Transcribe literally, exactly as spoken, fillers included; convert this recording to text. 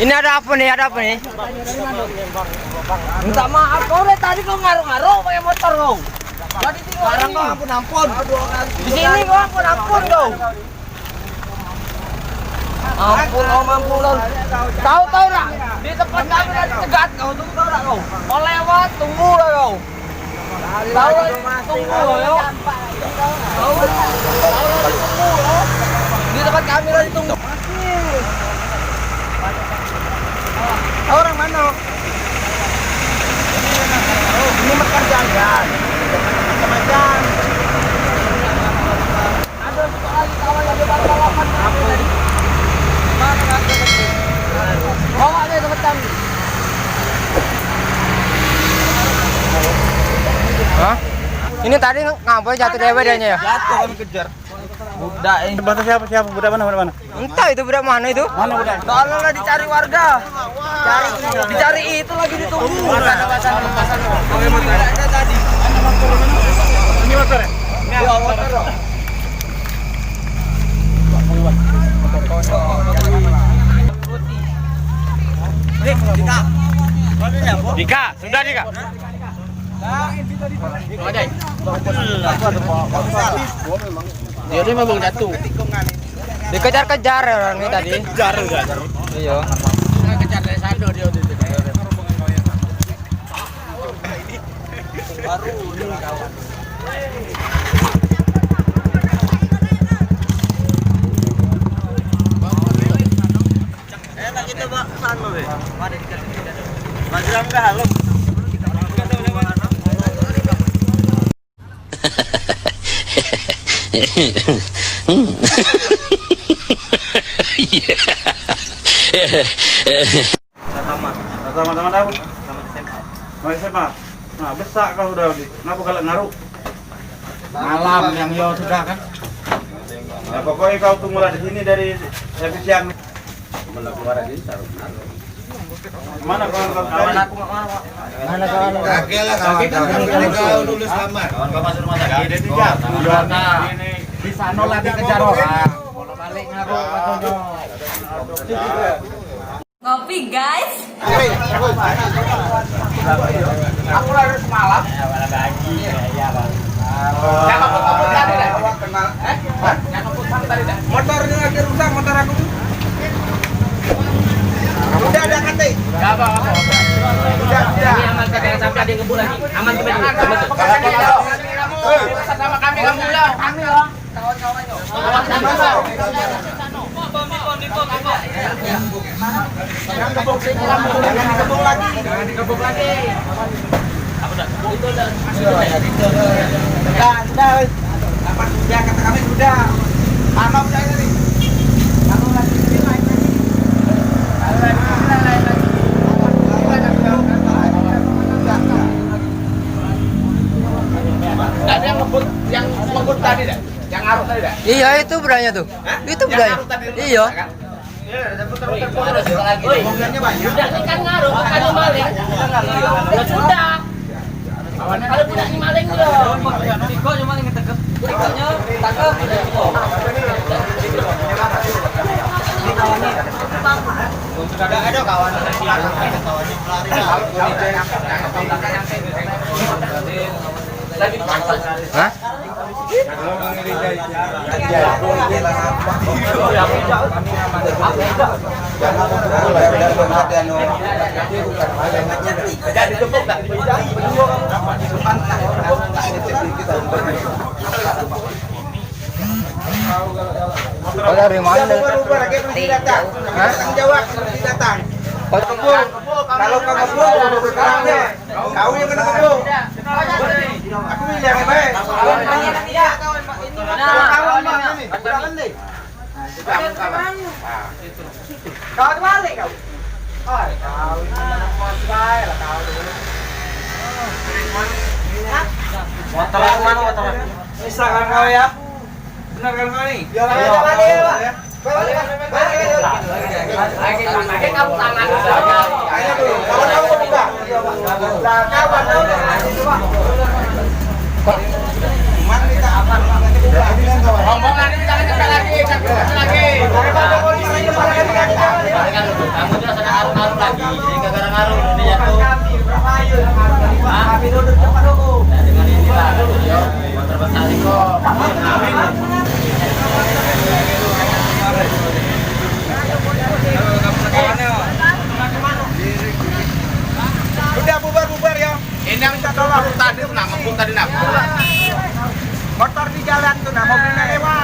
Ini ada apa nih? Ada apa nih? Minta maaf, kau dari tadi kau ngaruk-ngaruk pakai motor kau. Jadi sekarang kau ampun-ampun. Di sini kau ampun-ampun kau. Ampun, om, ampun, om. Tahu, tahu dak? Di tempat kami tadi cegat kau, tunggu tahu dak kau? Kau lewat, tunggu lah kau. Tahu lah, tunggu lah, yo. Tahu, tahu lah, tunggu lah. Di tempat kami tadi tunggu. Orang mana? Ini makan jajan. Macam-macam. Hah? Ini tadi ngapo jatuh dewe dianya ya? Jatuh kami kejar. Budak ini. Budak siapa, siapa? Budak mana, budak mana? Entah itu budak mana itu. Mana budak? Tolonglah dicari warga. Cari, dicari itu lagi ditunggu. Ini motor ya? Iya, motor. Dika, sudah Dika. Dia ni memang jatuh. Dikejar-kejar orang ni tadi. Kejar, kejar. Iya. Kejar dari sana dia. Baru dia kawan. Enak kita, Pak, sana, be. Masih langkah, lo. Sama. Sama, sama apa? Sama S M A. Sama S M A. Nah, besak kau udah, Odi. Kenapa galak ngaruk? Malam yang yo sudah kan. Ya, pokoknya kau tunggulah di sini dari, dari siang. Mana kawan-kawan? Mana kawan? Oke lah, kawan-kawan. Kau dulu selamat. Kawan-kawan masuk rumah sakit. Ini dia. Udah, ini. Di sana lah dikejar orang. Kalau balik ngaruk katanya. Ngopi, guys. Aku lari semalam. Yang ngebut-ngebut tadi dah. Eh? Yang ngebut tadi dah. Motornya lagi rusak, motor aku. Udah ada kate. Enggak apa-apa. Udah, udah. Ini aman, kata yang sampai ada yang ngebut lagi. Aman kita dulu. Aman. Sama kami, kamu pulang. Jangan dikepung lagi. Jangan dikepung lagi. Sudah, sudah. Dapat sudah, kata kami sudah. Panas sudah ini. Kalau lagi ini lain lagi. Kalau lagi ini lain lagi. Tadi yang ngebut, yang ngebut tadi dah. Yang ngaruk tadi dah. Iya, itu budaknya tuh. Hah? Itu budaknya. Yang ngaruk tadi. Iya. Kan? Iya, ada putar-putar. Ada lagi. Woi, mobilnya banyak. Udah, ini kan ngaruk, bukan maling. Ya sudah. Kalau budak ini maling, loh. Tiko cuma yang ketangkep. Tikonya tangkep. Ada, ada kawan. Kawannya pelari. Hah? Kau dari mana? Hah? Tanggung jawab, datang. Kau kebun. Kalau kau kebun, kau kebun. Kau yang kena kebun. Aku yang baik. Kau terbalik kau. Hai, kau ini mana kuat bae lah kau. Motor aku mana motor? Misalkan kau ya. Benar kan kau ni? Ya, balik, balik, Pak. Balik, balik, balik, balik. Lagi, lagi kamu tangan. Ayo dulu, kawan kamu buka. Lah, kawan kamu buka. Cuman kita apa? Ngomong Mobilnya lewat.